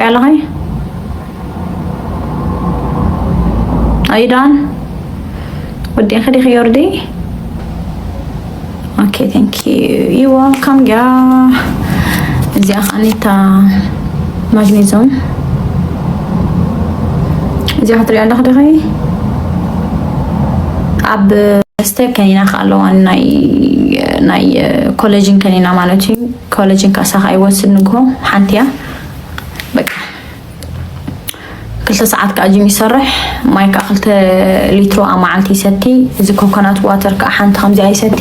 ኣለኸ? Are you done? ወዲእኺ ዲኺ ዮርዲ? Okay, thank you. You welcome, girl. እዚኣ ኸኣ ኔታ ማግኔዞም። እዚኣ ክትሪኣ ኣለኺ ዲኺ? ኣብ መስተ ከኒና ከኣ ኣለዋ፣ ናይ፣ ናይ ኮለጅን ከኒና ማለት እዩ። ኮለጅን ከኣ ሳኻ ይወስድ ንግሆ ሓንቲ እያ። በቃ ክልተ ሰዓት ከኣ ጅም ይሰርሕ። ማይ ከኣ ክልተ ሊትሮ ኣብ መዓልቲ ይሰቲ። እዚ ኮኮናት ዋተር ከኣ ሓንቲ ከምዚኣ ይሰቲ።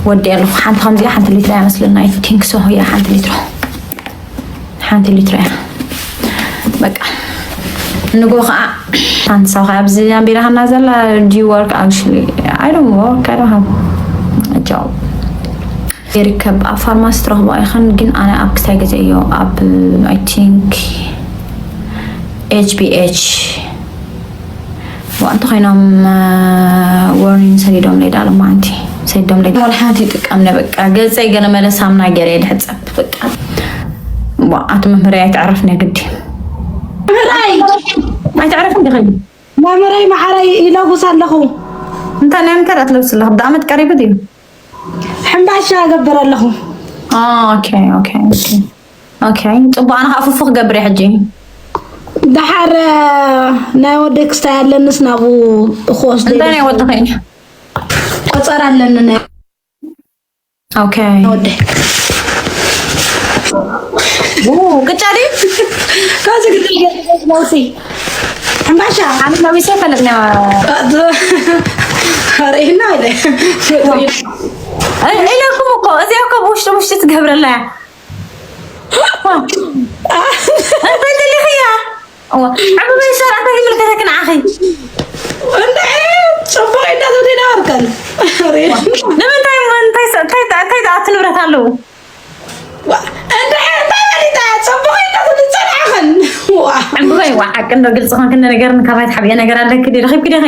ወዲኤ ኣለኹ። ሓንቲ ከምዚኣ ሓንቲ ሊትሮ እያ መስለና። I think so እያ ሓንቲ ሊትሮ። ሓንቲ ሊትሮ እያ። በቃ ንጎ ከዓ ሓንቲ ሳዋ ኣብዚ ኣንቢራሃና ዘላ። Do you work? Actually, I don't work. I don't have a job. ይርከብ ኣብ ፋርማሲ ትረኽቦ ኣይኸን፣ ግን ኣነ ኣብ ክሳይ ገዘ እዮ ኣብ I think H B H። ዋ እንተ ኮይኖም ዋርኒንግ ሰዲዶም ለይ ዳለ ማንቲ ሰዲዶም ለይ ዳለ ሓንቲ ይጥቀም ነ በቃ ገጸይ ገለ መለ ሳምና ገለ የድሕጸብ በቃ። ዋ ኣቲ መምህረይ ኣይትዕረፍኒ ግዲ። መምህረይ! ኣይትዕረፍን ዲኺ? መምህረይ መዓረይ ይለብስ ኣለኹ። እንታይ ናይ ምንታይ ትለብስ ኣለኹ? ብኣመት ቀሪቡ ድዩ? ሕምባሻ እገብር ኣለኹ። ኦኬ ኦኬ ኦኬ ኦኬ። ጽቡቅ ኣነ ከዓ ፉፉ ክገብር እየ ሕጂ። ደሓር ናይ ወደይ ክስታይ ኣለንስ ናብኡ ክወስዶ እንታይ ናይ ወድኺ? ቆጸራ ኣለኒ ናይ ኦኬ። ወደይ። ኡ፣ ቅጫ ድዩ? ካብዚ ግድል ገይሩ ነውሲ። ሕምባሻ። ኣነ ነዊሰ ይፈልጥ ነዋ። ኣርእይና ኢለ። ኢለኩም እኮ፣ እዚኣ እኮ ብውሽጢ ውሽጢ ትገብረላ እያ። እንታይ ደሊኽያ? እዋ፣ ዕምበባይ ሰራእታ ይምልከተኪ ንዓኺ። እንድዒ፣ ጽቡቕ ኢልና ተደይና ወርቀን። ንምንታይ፣ እንታይ ሰ-፣ እንታይ፣ እንታይ ዝኣቱ ንብረት ኣለዎ? ዋ፣ እንድዒ፣ እንታይ በሊታ? ጽቡቕ ኢልና ተደይና ጸናሕኽን። ዋ። ዕምበባይ፣ ዋ፣ ሓቂ እንዶ ግልጺ ኾንክኒ ነገር ንካባይ ትሓብየ ነገር ኣለኪ ድዩ? ረኺብኪ ዲኺ?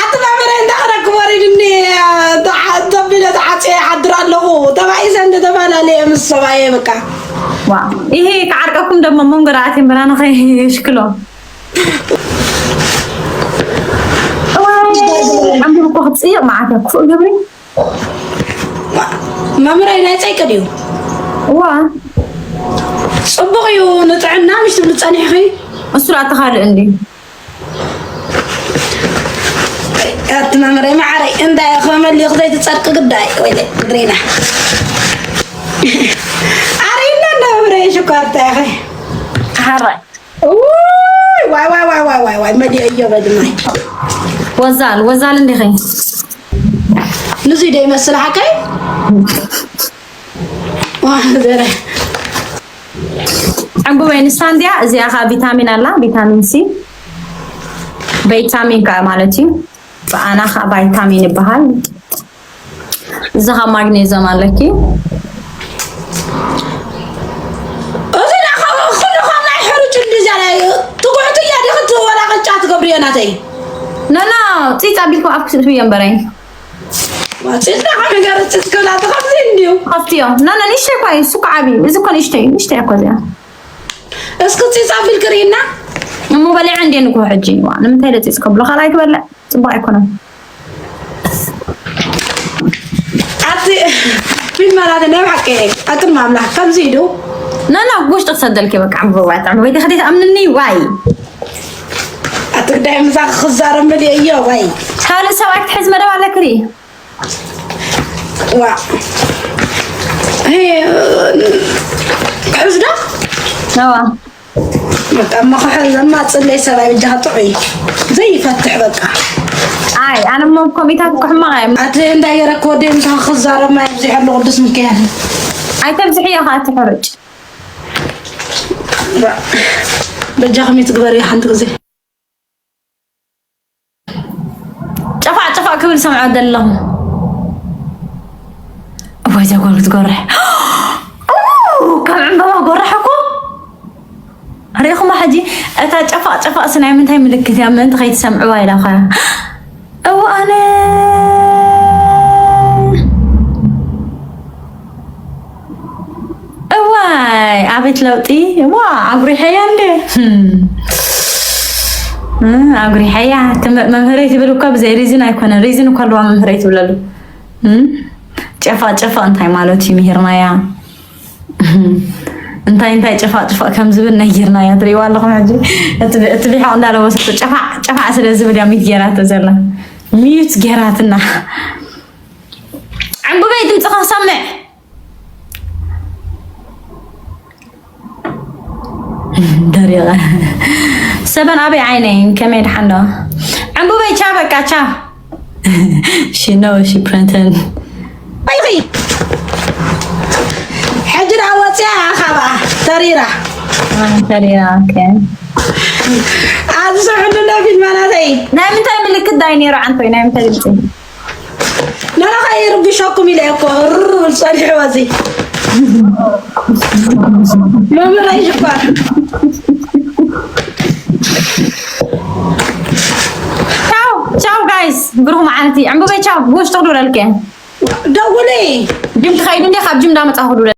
ኣተባበረ እንዳኸረክ ወሪድኒ፣ ተዓ-፣ ተቢለ ተዓጽየ ይሓድር ኣለኹ። ተባኢሰ እንደ ተፈላለየ ምስ ሰብኣየ በቃ። ዋ፣ ይሄ ከዓርቀኩም ደሞ መንጎ ደኣት እምበራ ንኸይሽክሎ። እዋይ፣ ዓምዲ እኮ ክትጽይቕ መዓት እያ ክፉእ ገብሪ። መምህረይ ናይ ጸይቂ ድዩ? እዋ። ጽቡቕ እዩ ንጥዕና ምሽ ትብሉ ጸኒሕኺ? እሱ ደኣ ተኻልእ እንዲ። ኣቲ መምህረይ መዓረይ፣ እንታይ ኢኸ መሊኽ ዘይትጸድቂ ግዳይ፣ ወይለይ፣ ምድሪና። ኣርእይና እንዳ መምህረይ ሽኳር እንታይ ኢኸ? ሓራይ። ውይ፣ ዋይ፣ ዋይ፣ መሊኦዮ በድማይ። ወዛል፣ ወዛል እንዲኺ? ንዙይ ዶ ይመስል ሓቀይ? ዋ፣ ዘረ። ዕምበባይ ንሳ እንድያ፣ እዚኣ ኸዓ ቪታሚን ኣላ፣ ቪታሚን ሲ። ቪታሚን ከዓ ማለት እዩ። ብኣና ኸዓ ቫይታሚን ይበሃል። እዚ ኸዓ ማግኔዝየም ኣለኪ። እዚ ዳ ኸዓ ኩሉ ኸዓ ናይ ሕሩጭ እንድያ ናይ ትጉሕቲ እያ ዲኽቲ ወላ ቅጫ ትገብርዮ ናተይ? ኖ፣ ኖ፣ ፂፅ ኣቢልኩም ኣብ ክትእትውዮ እምበረይ። ዋ፣ ፂፅ ዳ ኸዓ ነገር ፂፅ ክብላ ትኸፍቲ እንድዩ። ኸፍትዮ። ኖ፣ ኖ፣ ንእሽተይ እኳ እዩ፣ እሱ እኮ ዓብዪ እዩ። እዚ እኮ ንእሽተይ እዩ፣ ንእሽተይ እኮ እዚኣ። እስኪ ፂፅ ኣቢልኪ ርኢና። እሞ በሊዐ እንዴ ንግሆ ሕጂ? ዋ፣ ንምንታይ ኢለ ፂፅ ከብሎ? ካልኣይ ክበልዕ? ጽቡቕ ኣይኮነን። ኣቲ ፊልም ኣላተ ናይ ብሓቂ ኣቅድሚ ኣምላኽ ከምዚ ኢሉ። ኖ፣ ኖ፣ ውሽጢ ክሰደልኪ በቃ፣ ዕምበባ ጥዕሚ ወይ ተኸዲት ኣምንኒ፣ ዋይ። ኣቲ ግዳይ ምሳኺ ክዛረብ መሊአ እዮ፣ ዋይ። ካልእ ሰብኣይ ክትሕዝ መደብ ኣለኪ ሪ? ዋ። ሄ፣ ክሕዝ ዶ? ነዋ። በቃ፣ እሞ ክሕዝ፣ እማ ጽለይ ሰብኣይ በጃኻ ጥዑይ። ዘይፈትሕ በቃ። ኣይ፣ ኣነ እሞ ኮሚታት ክሕማቕ እየ። ኣቲ እንታይ ገይረክ ወደይ ምሳኺ ክዛረብ ማይ ኣብዚሐሉ ቅዱስ ሚካኤል። ኣይተብዝሕዮ ኸኣ እቲ ሕሩጭ። በጃኺ ሚት ግበርዮ ሓንቲ ግዜ። ጨፋዕ ጨፋዕ ክብል ሰምዖ ዘለኹ። እዋይ፣ እዛ ጓል ክትጎርሕ። ኡ፣ ካብ ዕምበባ ጎርሕ እኮ። ርኢኹማ ሕጂ፣ እታ ጨፋቕ ጨፋቕ ሲ ናይ ምንታይ ምልክት እያ? ምእንቲ ከይትሰምዕዋ ኢላ እኮ እያ። እዋ፣ ኣነ። እዋይ፣ ኣብ ለውጢ ዋ ኣጉሪሐያ እንደ ኣጉሪሐያ። መምህረይ ትብል እኳ ብዘይ ሪዝን ኣይኮነ፣ ሪዝን እኳ ኣለዋ መምህረይ ትብለሉ። ጨፋ ጨፋ እንታይ ማለት እዩ? ምሂርናያ እንታይ እንታይ ጨፋ ጨፋ ከም ዝብል ነጊርናያ። ትሪእዋ ኣለኹም ሕጂ እቲ ብሕቕ እንዳለበሰቶ ጨፋ ጨፋ ስለ ዝብል እያ ሚት ጌራቶ ዘላ። ሚት ጌራትና። ዕንቡበይ ድምፅኻ ሰምዕ። ደሪቐ ሰበን ኣበይ ዓይነይ ከመይ ድሓን ዶ ዕንቡበይ ቻ በቃ ቻ ሽኖ ሺ ፕረንተን ኣይኺ ሕጂ ደኣ ወፅያ ካባኣ ተሪራ ተሪራ ኦኬ ኣብዚ ስምዕሉና ፊልማናተይ ናይ ምንታይ ምልክት ዳይ ነይሩ ዓንቶይ ናይ ምንታይ ድምፂ ነረኻ ይርብሸኩም ኢለ እኮ ርር ብል ፀኒሑ ወዚ መምህረይ ሽኳር ቻው ቻው ጋይስ ብሩክ መዓልቲ ዕንቡበይ ቻው ብውሽጢ ክድውለልከ ደውሊ ጅም ትኸይድ እንዲ ካብ ጅም እንዳመፃ ክድውለ